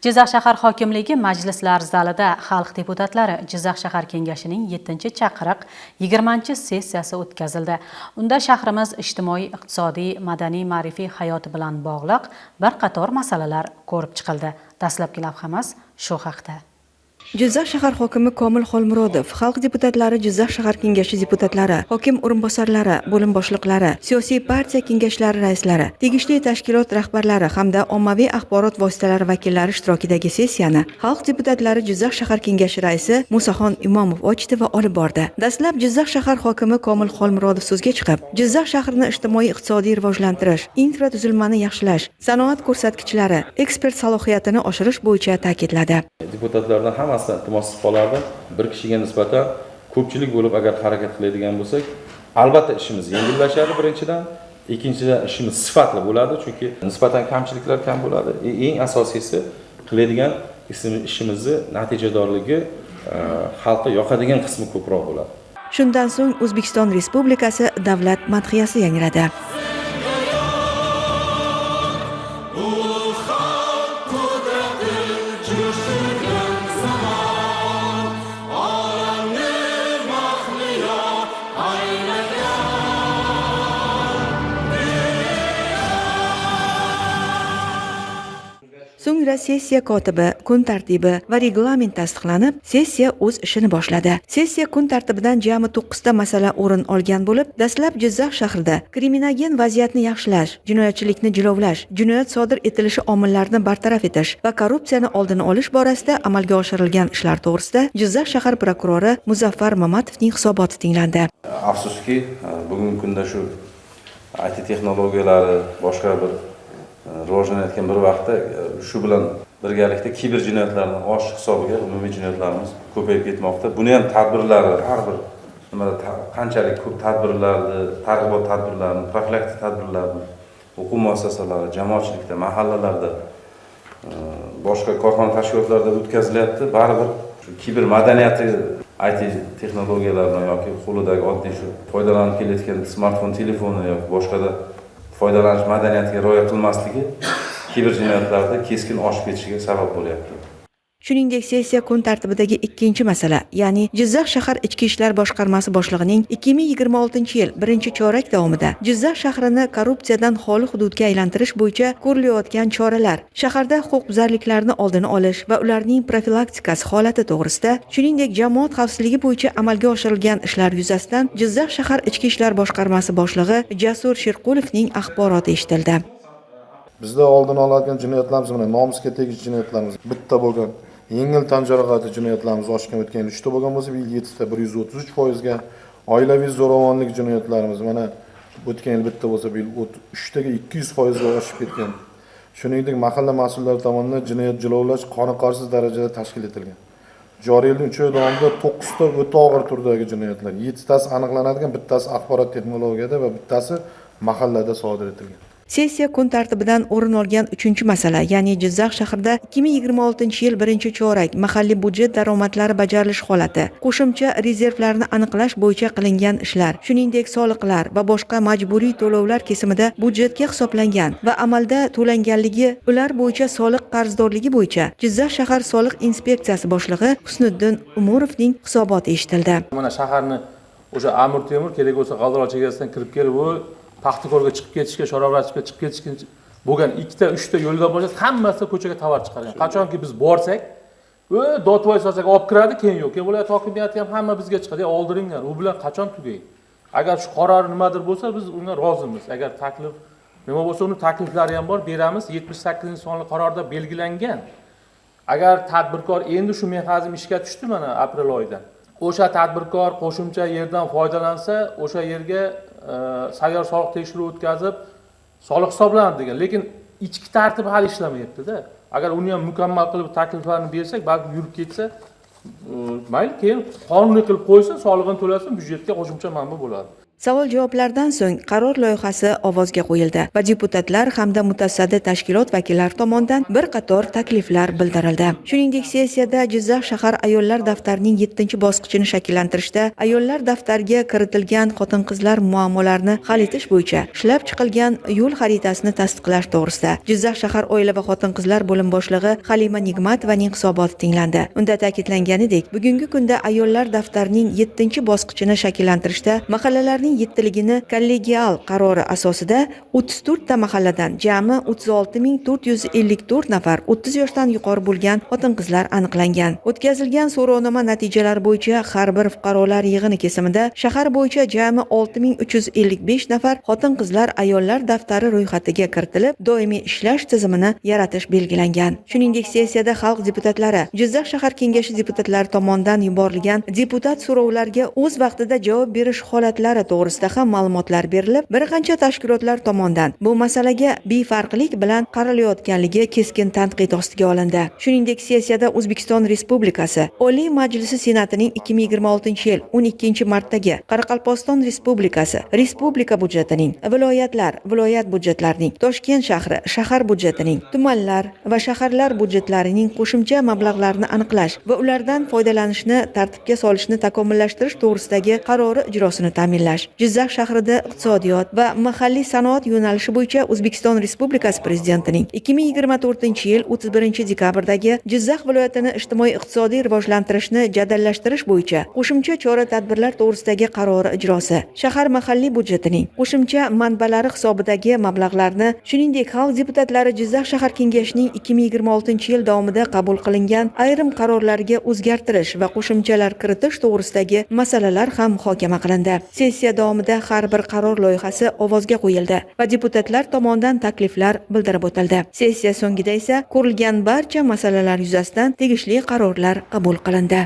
Jizzax shahar hokimligi majlislar zalida xalq deputatlari Jizzax shahar kengashining 7-chaqiriq 20-sessiyasi o'tkazildi. Unda shahrimiz ijtimoiy, iqtisodiy, madaniy, ma'rifiy hayoti bilan bog'liq bir qator masalalar ko'rib chiqildi. Dastlabki lavhamiz shu haqda. Jizzax shahar hokimi Komil Xolmurodov, xalq deputatlari Jizzax shahar kengashi deputatlari, hokim o'rinbosarlari, bo'lim boshliqlari, siyosiy partiya kengashlari raislari, tegishli tashkilot rahbarlari hamda ommaviy axborot vositalari vakillari ishtirokidagi sessiyani xalq deputatlari Jizzax shahar kengashi raisi Musaxon Imomov ochdi va olib bordi. Dastlab Jizzax shahar hokimi Komil Xolmurodov so'zga chiqib, Jizzax shahrini ijtimoiy-iqtisodiy rivojlantirish, infratuzilmani yaxshilash, sanoat ko'rsatkichlari, ekspert salohiyatini oshirish bo'yicha ta'kidladi. Deputatlardan hammasidan iltimos qilib qolardim. Bir kishiga nisbatan ko'pchilik bo'lib agar harakat qiladigan bo'lsak, albatta ishimiz yengillashadi birinchidan, ikkinchidan ishimiz sifatli bo'ladi, chunki nisbatan kamchiliklar kam bo'ladi. Eng asosiysi qiladigan ishimizni natijadorligi, xalqqa yoqadigan qismi ko'proq bo'ladi. Shundan so'ng O'zbekiston Respublikasi davlat madhiyasi yangradi. So'ngra sessiya kotibi, kun tartibi va reglament tasdiqlanib, sessiya o'z ishini boshladi. Sessiya kun tartibidan jami 9 ta masala o'rin olgan bo'lib, dastlab Jizzax shahrida kriminogen vaziyatni yaxshilash, jinoyatchilikni jilovlash, jinoyat sodir etilishi omillarini bartaraf etish va korrupsiyani oldini olish borasida amalga oshirilgan ishlar to'g'risida Jizzax shahar prokurori Muzaffar Mamatovning hisoboti tinglandi. Afsuski, bugungi kunda shu IT texnologiyalari boshqa bir rivojlanayotgan bir vaqtda shu bilan birgalikda kiber jinoyatlarni oshish hisobiga umumiy jinoyatlarimiz ko'payib ketmoqda. Buni ham tadbirlari har bir nimada qanchalik ko'p tadbirlarni, targ'ibot tadbirlarini, profilaktik tadbirlarni o'quv muassasalari, jamoatchilikda, mahallalarda, boshqa korxona tashkilotlarda o'tkazilyapti. Baribir shu kiber madaniyati IT texnologiyalaridan yoki qo'lidagi oddiy shu foydalanib kelayotgan smartfon telefoni yoki boshqada foydalanish madaniyatiga rioya qilmasligi kiber jinoyatlarda keskin oshib ketishiga sabab bo'lyapti. Shuningdek, sessiya kun tartibidagi ikkinchi masala, ya'ni Jizzax shahar Ichki ishlar boshqarmasi boshlig'ining 2026-yil birinchi chorak davomida Jizzax shahrini korrupsiyadan xoli hududga aylantirish bo'yicha ko'rilayotgan choralar, shaharda huquqbuzarliklarni oldini olish va ularning profilaktikasi holati to'g'risida, shuningdek, jamoat xavfsizligi bo'yicha amalga oshirilgan ishlar yuzasidan Jizzax shahar Ichki ishlar boshqarmasi boshlig'i Jasur Sherqulovning axboroti eshitildi. Bizda oldini oladigan jinoyatlarimiz mana nomusga tegishli jinoyatlarimiz bitta bo'lgan, yengil tan jarohati jinoyatlarimiz oshgan, o'tgan yil 3 ta bo'lgan bo'lsa, bu yil 7 ta, 133%ga. Oilaviy zo'ravonlik jinoyatlarimiz mana o'tgan yil bitta bo'lsa, bu yil 3 taga 200%ga oshib ketgan. Shuningdek, mahalla mas'ullari tomonidan jinoyat jilovlash qoniqarsiz darajada tashkil etilgan. Joriy yilning 3 oy davomida 9 ta o'ta og'ir turdagi jinoyatlar, 7 tasi aniqlanadigan, bittasi axborot texnologiyada va bittasi mahallada sodir etilgan. Sessiya kun tartibidan o'rin olgan uchinchi masala, ya'ni Jizzax shahrida 2026-yil birinchi chorak mahalliy budjet daromadlari bajarilish holati, qo'shimcha rezervlarni aniqlash bo'yicha qilingan ishlar, shuningdek, soliqlar va boshqa majburiy to'lovlar kesimida budjetga hisoblangan va amalda to'langanligi, ular bo'yicha soliq qarzdorligi bo'yicha Jizzax shahar soliq inspeksiyasi boshlig'i Husniddin Umurovning hisoboti eshitildi. Mana shaharni o'sha Amir Temur kerak bo'lsa G'aldiroq chegarasidan kirib kelib, u Paxtakorga chiqib ketishga, Sharobrachga chiqib ketishga bo'lgan 2ta, 3ta yo'ldan bo'lsa, hammasi ko'chaga tovar chiqargan. Qachonki biz borsak, dotvoy solsak olib kiradi, keyin yo'q. Keyin viloyat hokimiyati ham hamma bizga chiqadi, oldiringlar, u bilan qachon tugaydi? Agar shu qaror nimadir bo'lsa, biz unga rozimiz. Agar taklif nima bo'lsa, uni takliflari ham bor, beramiz. 78-sonli qarorda belgilangan. Agar tadbirkor endi shu mexanizm ishga tushdi mana aprel oyidan. O'sha tadbirkor qo'shimcha yerdan foydalansa, o'sha yerga sayyor soliq tekshiruvi o'tkazib, soliq hisoblanadi degan. Lekin ichki tartib hali ishlamayapti-da. Agar uni ham mukammal qilib takliflarni bersak, balki yurib ketsa, mayli, keyin qonuniy qilib qo'ysin, solig'ini to'lasin, byudjetga qo'shimcha manba bo'ladi. Savol-javoblardan so'ng qaror loyihasi ovozga qo'yildi va deputatlar hamda mutasaddi tashkilot vakillari tomonidan bir qator takliflar bildirildi. Shuningdek, sessiyada Jizzax shahar ayollar daftarining 7-bosqichini shakllantirishda ayollar daftariga kiritilgan xotin-qizlar muammolarini hal etish bo'yicha ishlab chiqilgan yo'l xaritasini tasdiqlash to'g'risida Jizzax shahar oila va xotin-qizlar bo'lim boshlig'i Halima Nigmatovaning hisoboti tinglandi. Unda ta'kidlanganidek, bugungi kunda ayollar daftarining 7-bosqichini shakllantirishda mahallalarning yettiligini kollegial qarori asosida 34 ta mahalladan jami 36454 nafar 30 yoshdan yuqori bo'lgan xotin-qizlar aniqlangan. O'tkazilgan so'rovnoma natijalari bo'yicha har bir fuqarolar yig'ini kesimida shahar bo'yicha jami 6355 nafar xotin-qizlar ayollar daftari ro'yxatiga kiritilib, doimiy ishlash tizimini yaratish belgilangan. Shuningdek, sessiyada xalq deputatlari Jizzax shahar kengashi deputatlari tomonidan yuborilgan deputat so'rovlarga o'z vaqtida javob berish holatlari to'g'risida ham ma'lumotlar berilib, bir qancha tashkilotlar tomonidan bu masalaga befarqlik bilan qaralayotganligi keskin tanqid ostiga olindi. Shuningdek, sessiyada O'zbekiston Respublikasi Oliy Majlisi Senatining 2026-yil 12-martdagi Qoraqalpog'iston Respublikasi Respublika budjetining, viloyatlar, viloyat budjetlarining, Toshkent shahri shahar budjetining, tumanlar va shaharlar budjetlarining qo'shimcha mablag'larini aniqlash va ulardan foydalanishni tartibga solishni takomillashtirish to'g'risidagi qarori ijrosini ta'minlash, Jizzax shahrida iqtisodiyot va mahalliy sanoat yo'nalishi bo'yicha O'zbekiston Respublikasi Prezidentining 2024-yil 31-dekabrdagi Jizzax viloyatini ijtimoiy-iqtisodiy rivojlantirishni jadallashtirish bo'yicha qo'shimcha chora-tadbirlar to'g'risidagi qarori ijrosi, shahar mahalliy budjetining qo'shimcha manbalari hisobidagi mablag'larni, shuningdek, xalq deputatlari Jizzax shahar kengashining 2026-yil davomida qabul qilingan ayrim qarorlarga o'zgartirish va qo'shimchalar kiritish to'g'risidagi masalalar ham muhokama qilindi. Sessiya davomida har bir qaror loyihasi ovozga qo'yildi va deputatlar tomonidan takliflar bildirib o'tildi. Sessiya so'ngida esa ko'rilgan barcha masalalar yuzasidan tegishli qarorlar qabul qilindi.